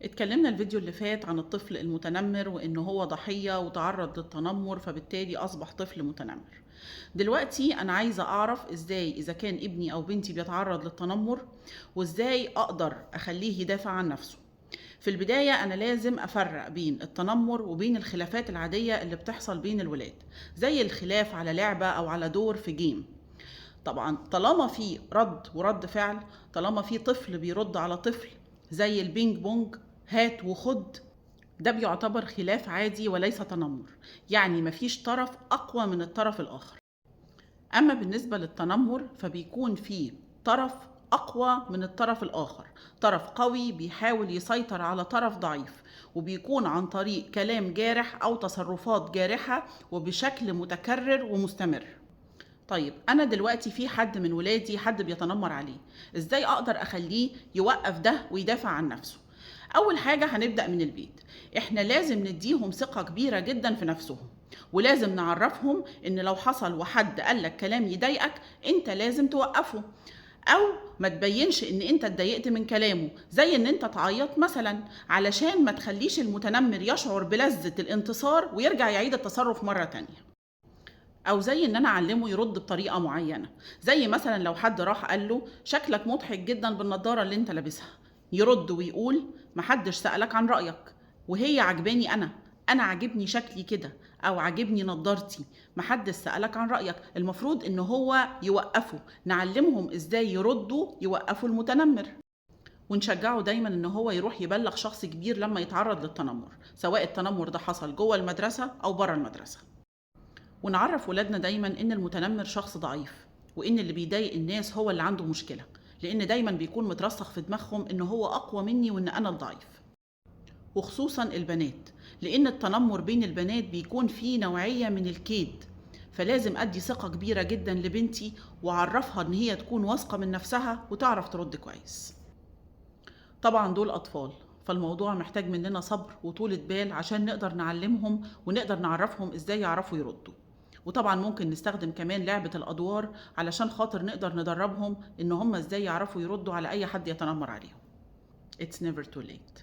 اتكلمنا الفيديو اللي فات عن الطفل المتنمر وإن هو ضحية وتعرض للتنمر، فبالتالي أصبح طفل متنمر. دلوقتي أنا عايزة أعرف إزاي إذا كان ابني أو بنتي بيتعرض للتنمر، وإزاي أقدر أخليه يدافع عن نفسه. في البداية أنا لازم أفرق بين التنمر وبين الخلافات العادية اللي بتحصل بين الولاد، زي الخلاف على لعبة أو على دور في game. طبعا طالما في رد ورد فعل، طالما في طفل بيرد على طفل زي البينج بونج، هات وخد، ده بيعتبر خلاف عادي وليس تنمر، يعني مفيش طرف أقوى من الطرف الآخر. أما بالنسبة للتنمر فبيكون في طرف أقوى من الطرف الآخر، طرف قوي بيحاول يسيطر على طرف ضعيف، وبيكون عن طريق كلام جارح أو تصرفات جارحة وبشكل متكرر ومستمر. طيب أنا دلوقتي في حد من ولادي حد بيتنمر عليه، إزاي أقدر أخليه يوقف ده ويدافع عن نفسه؟ أول حاجة هنبدأ من البيت، إحنا لازم نديهم ثقة كبيرة جدا في نفسهم، ولازم نعرفهم إن لو حصل وحد قالك كلام يضايقك أنت لازم توقفه، أو ما تبينش إن أنت اتضايقت من كلامه، زي إن أنت تعيط مثلا، علشان ما تخليش المتنمر يشعر بلذة الانتصار ويرجع يعيد التصرف مرة تانية. أو زي إن أنا أعلمه يرد بطريقة معينة، زي مثلا لو حد راح قال له شكلك مضحك جدا بالنضارة اللي أنت لابسها، يرد ويقول محدش سألك عن رأيك، وهي عجباني أنا عاجبني شكلي كده، أو عاجبني نضارتي، محدش سألك عن رأيك. المفروض إن هو يوقفه، نعلمهم إزاي يردوا يوقفوا المتنمر، ونشجعه دايما إن هو يروح يبلغ شخص كبير لما يتعرض للتنمر، سواء التنمر ده حصل جوه المدرسة أو بره المدرسة. ونعرف ولادنا دايما إن المتنمر شخص ضعيف، وإن اللي بيضايق الناس هو اللي عنده مشكلة، لأن دايما بيكون مترسخ في دماغهم إن هو أقوى مني وإن أنا الضعيف. وخصوصا البنات، لأن التنمر بين البنات بيكون فيه نوعية من الكيد، فلازم أدي ثقة كبيرة جدا لبنتي وأعرفها إن هي تكون واثقة من نفسها وتعرف ترد كويس. طبعا دول أطفال، فالموضوع محتاج مننا صبر وطولة بال عشان نقدر نعلمهم ونقدر نعرفهم إزاي يعرفوا يردوا. وطبعا ممكن نستخدم كمان لعبة الأدوار علشان خاطر نقدر ندربهم إن هم إزاي يعرفوا يردوا على أي حد يتنمر عليهم. It's never too late.